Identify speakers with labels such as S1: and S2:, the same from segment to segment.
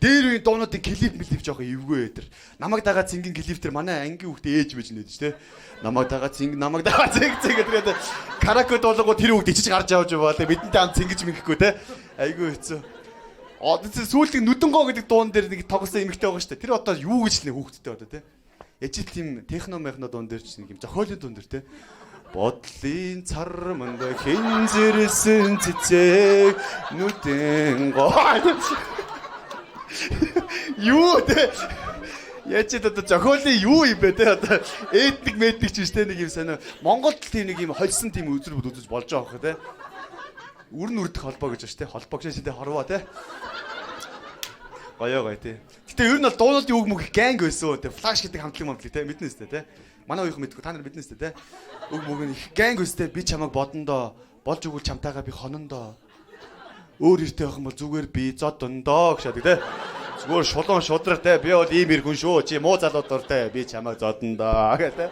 S1: Дээр үеийн дуунуудын клип мэлип жоох эвгүй өдр. Намайг дагаа цэнгийн клип тэр манай ангийн хүүхдээ ээж мэж нэж те. Намайг дагаа цэнг, намайг дагаа цэнг цэнг гэдэг караоке дуулангууд тэр хүүхд ичиж гарч явж байгаа те. Бидэнтэй хамт цэнгэж мэхэхгүй те. Айгүй хэцүү. Одоо сүүлд нүдэнгоо гэдэг дуун дээр нэг тоглосон эмэгтэй байгаа шүү дээ. Тэр одоо юу гэж л нэг хүүхдтэй одоо те. Яж л тийм техно мехно дуун дээр ч нэг юм зохиолын дуун дээр те. Бодлын царманд хэн зэрсэн цэцэг нүдэнгоо. Юу те. Яаж ч одоо зохиолын юу юм бэ те, одоо этник метник ч биш те, нэг юм сонио. Монголд тийм нэг юм холсон тийм үзэр бүд үзэж болж байгаа хөх те. Үр нь үрдэх холбоо гэж байна шүү те. Холбоо гэж те, хорвоо те. Гоё гоё те. Гэтэ ер нь бол дуунуудын үг мөг gang байсан те. Flash гэдэг хамтлаг мамтлаг те, мэднэ үстэй те. Манай үеийнхэн мэдгүй, та нар мэднэ үстэй те. Үг мөг нь их gang өстэй, би чамайг бодондоо болж өгвөл чамтайгаа би хонондоо. Өөр эртээ явах юм бол зүгээр би зодондоо гэж шаадаг те. Зүгээр шулуун шудраг те, би бол ийм ир хүн шүү. Чи муу залуу дуртай, би чамайг зодондоо гэх те.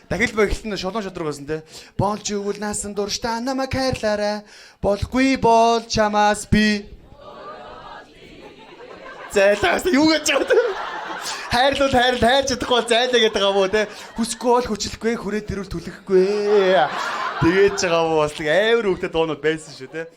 S1: Дахил багт нь шулуун шудраг байсан те. Болж өгвөл насан туршдаа намайг хайрлаарай. Болохгүй бол чамаас би зайлаас юу гэж байгаа те. Хайрлуул хайрл, хайрч чадахгүй бол зайлаа гэдэг байгаа мó те. Хүсэхгүй бол хүчлэхгүй, хүрээ дэрүүл түлхэхгүй. Тэгээд байгаа мó, бас нэг амар хөвгтэй дуунууд байсан шүү те.